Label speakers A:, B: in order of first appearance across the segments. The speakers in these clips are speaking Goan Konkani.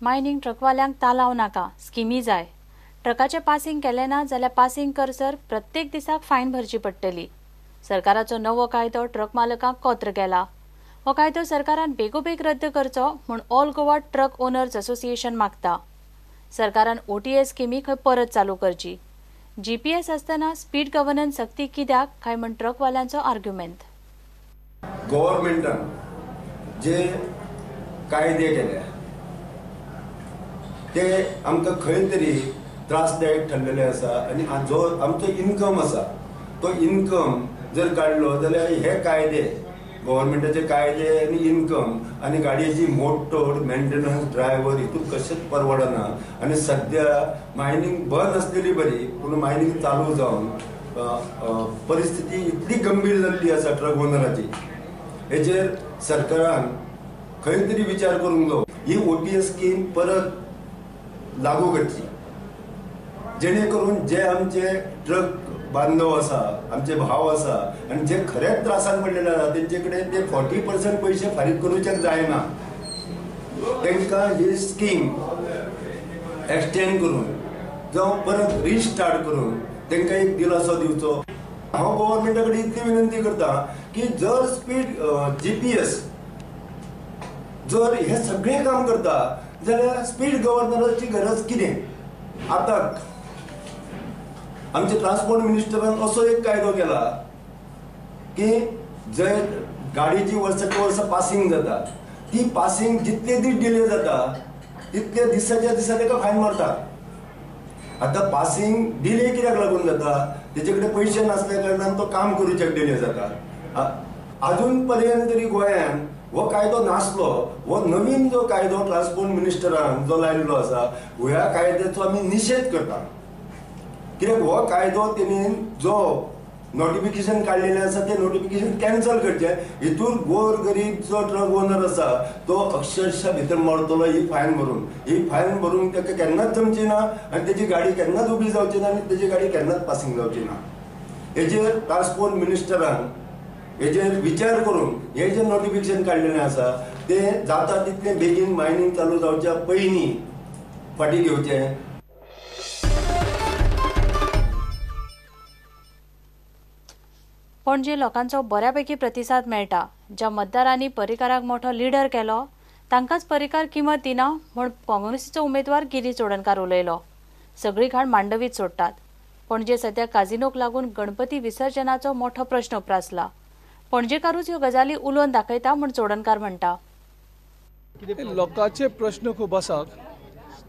A: मायनिंग ट्रकवाल्यांक तालाव नाका, स्किमी जाय. ट्रकाचें पासिंग केलें ना जाल्यार पासिंग करसर प्रत्येक दिसाक फायन भरची पडटली. सरकाराचो नवो कायदो ट्रक मालकांक कोत्र केला. हो कायदो सरकारान बेगोबेग रद्द करचो म्हूण all Goa truck owners association मागता. सरकारान ओटीएस स्किमी खंय परत चालू करची. जीपीएस आसतना स्पीड गव्हर्नन्स सक्ती कित्याक काय म्हण ट्रकवाल्यांचो आर्ग्युमेंत.
B: गव्हर्मेंटान जे कायदे केले ते आमकां खंय तरी त्रासदायक ठरलेले आसा आनी जो आमचो इनकम आसा तो इनकम जर काडलो जाल्यार हे कायदे गव्हर्मेंटाचे कायदे आनी इनकम आनी गाडयेची मोडतोड मेंटेनन्स ड्रायव्हर हितून कशेंच परवडना. आनी सद्या मायनिंग बंद आसलेली बरी, पूण मायनिंग चालू जावन परिस्थिती इतली गंभीर जाल्ली आसा ट्रक ओनराची. हेचेर सरकारान खंय तरी विचार करूंक जावो. ही ओटीएस स्कीम परत लागू करची जेणे करून जे आमचे ट्रक बांधव आसा, आमचे भाव आसा आनी जे खरेंच त्रासान पडलेले आसा तेंचे कडेन ते 40% पयशे फारीक करूंक जायना. तांकां ही स्कीम एक्सटेंड करून जावं परत रिस्टार्ट करून तांकां एक दिलासो दिवचो. हांव गव्हर्मेंटा कडेन इतली विनंती करता की जर स्पीड जीपीएस जर हे सगळें काम करता जाल्यार स्पीड गव्हर्नराची गरज कितें? आतां आमचे ट्रान्सपोर्ट मिनिस्टरान असो एक कायदो केला की जे गाडयेची वर्साच्या वर्सा पासिंग जाता ती पासिंग जितले दीस डिले जाता तितले दिसाच्या दिसा ताका फायन मारता. आतां पासिंग डिले कित्याक लागून जाता? तेजे कडेन पयशे नासल्या कारणान तो काम करूच्याक डिले जाता. आजून पर्यंत तरी गोंयान हो कायदो नासलो. हो नवीन जो कायदो ट्रान्सपोर्ट मिनिस्टरान जो लायिल्लो आसा ह्या कायद्याचो आमी निशेध करता. कित्याक हो कायदो तेणेन जो नोटिफिकेशन काडलेलें आसा तें नोटिफिकेशन कॅन्सल करचें. हितून गोर गरीब जो ट्रक ओनर आसा तो अक्षरशा भितर मरतलो ही फायन भरून. ही फायन भरून ताका केन्नाच जमची ना आनी तेजी गाडी केन्नाच उबी जावची ना आनी तेजी गाडी केन्नाच पासिंग जावची ना. हेजेर ट्रान्सपोर्ट मिनिस्टरान हेजेर विचार करून हे जे नोटिफिकेशन काडलेलें आसा तें जाता तितलें बेगीन मायनिंग चालू जावच्या पयलीं फाटीं घेवचें.
A: पणजे लोकांचो बऱ्यापैकी प्रतिसाद मेळटा. ज्या मतदारांनी पर्रीकाराक मोठो लिडर केलो तांकांच पर्रीकार किंमत दिना म्हूण काँग्रेसीचो उमेदवार गिरीश चोडणकार उलयलो. सगळी घाण मांडवीत सोडटात. पणजे सध्या काजिनोक लागून गणपती विसर्जनाचो मोठो प्रश्न उप्रासला. पणजेकारूच ह्यो गजाली उलोवन दाखयता म्हूण चोडणकार म्हणटा.
C: लोकांचे प्रश्न खूब आसात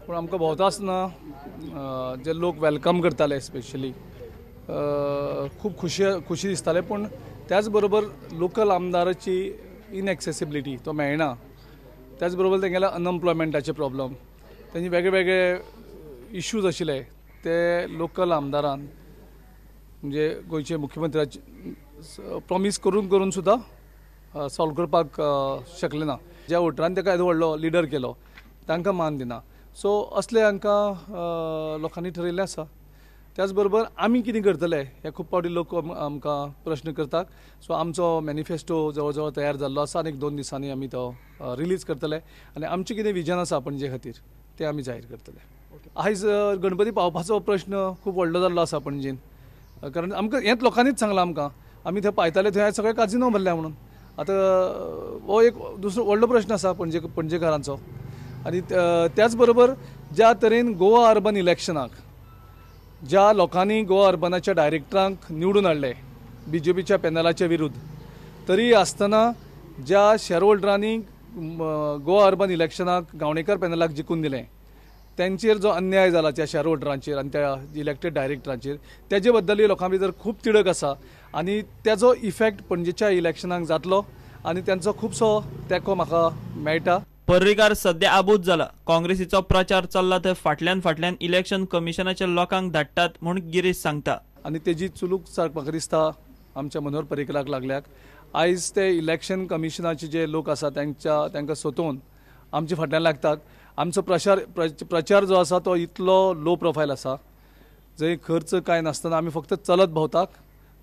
C: पूण आमकां भोंवता आसतना जे लोक welcome करताले स्पेशली खूब खुशी खुशी दिसताले, पूण त्याच बरोबर लोकल आमदाराची इनएक्सेसिबिलिटी तो मेळना. त्याच बरोबर तेंगेल्या अनएम्प्लॉयमेंटाचे प्रॉब्लम, तेंचे वेगळे वेगळे इश्यूज आशिल्ले ते लोकल आमदारान म्हणजे गोंयचे मुख्यमंत्र्याचे प्रॉमीस करून करून सुद्दां सॉल्व करपाक शकले ना. ज्या वोटरान ताका येदो व्हडलो लिडर केलो तांकां मान दिना. सो असले हांकां लोकांनी ठरयल्लें आसा. त्याच बरोबर आमी कितें करतले हे खूब फावटी लोक आमकां प्रश्न करतात. सो आमचो मॅनिफेस्टो जवळ जवळ तयार जाल्लो आसा आनी 1-2 दिसांनी आमी तो रिलीज करतले आनी आमचें कितें विजन आसा पणजे खातीर तें आमी जाहीर करतले. आयज गणपती पावपाचो प्रश्न खूब व्हडलो जाल्लो आसा पणजेन, कारण आमकां हेंच लोकांनीच सांगलां आमकां. आमी थंय पायताले थंय सगळे काजिनो भरल्या म्हणून. आतां हो एक दुसरो व्हडलो प्रश्न आसा पणजे पणजेकारांचो. आनी त्याच बरोबर ज्या तरेन गोवा अर्बन इलेक्शनाक ज्या लोकांनी गोवा अर्बनाच्या डायरेक्टरांक निवडून हाडले बीजेपीच्या पॅनलाच्या विरुद्ध, तरी आसतना ज्या शेअर होल्डरांनी गोवा अर्बन इलेक्शनाक गावणेकर पॅनलाक जिखून दिलें तेंचेर जो अन्याय जाला त्या शेअर होल्डरांचेर आनी त्या इलेक्टेड डायरेक्टरांचेर तेजे बद्दलूय लोकां भितर खूब तिडक आसा आनी तेजो इफेक्ट पणजेच्या इलेक्शनाक जातलो आनी तेंचो खुबसो तेंको म्हाका मेळटा.
D: पर्रीकार सध्या आबूज जाला. काँग्रेसीचो प्रचार चल्ला थंय फाटल्यान फाटल्यान इलेक्शन कमिशनाच्या लोकांक धाडटात म्हूण गिरीश सांगता.
C: आनी तेजी चुलूक म्हाका दिसता आमच्या मनोहर पर्रीकराक लागल्याक. आयज ते इलेक्शन कमिशनाचे जे लोक आसा तांकां सोतोवन आमचे फाटल्यान लागतात. आमचो प्रचार जो आसा तो इतलो लो प्रोफायल आसा, जंय खर्च कांय नासतना आमी फक्त चलत भोंवतात,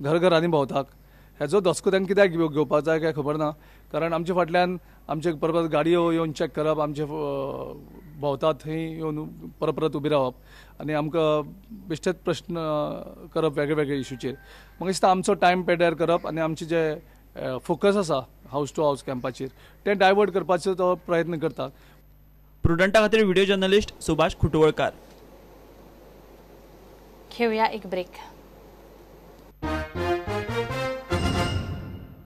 C: घरघरांनी भोंवतात. हेजो धसको तांकां कित्याक घेवपाक जाय काय खबर ना, कारण आमचे फाटल्यान आमचे परत परत गाडयो येवन चॅक करप, आमचे भोंवतात थंय येवन परत परत उबी रावप आनी आमकां बेश्टेच प्रश्न करप वेगळे वेगळे इशूचेर. म्हाका दिसता आमचो टायम पेड्यार करप आनी आमचे जे फोकस आसा हावस टू हावस कॅम्पाचेर तें डायवर्ट करपाचो तो प्रयत्न करता.
D: प्रुडंटा खातीर व्हिडिओ जर्नलिस्ट सुभाष खुटवळकार.
A: घेऊया एक ब्रेक.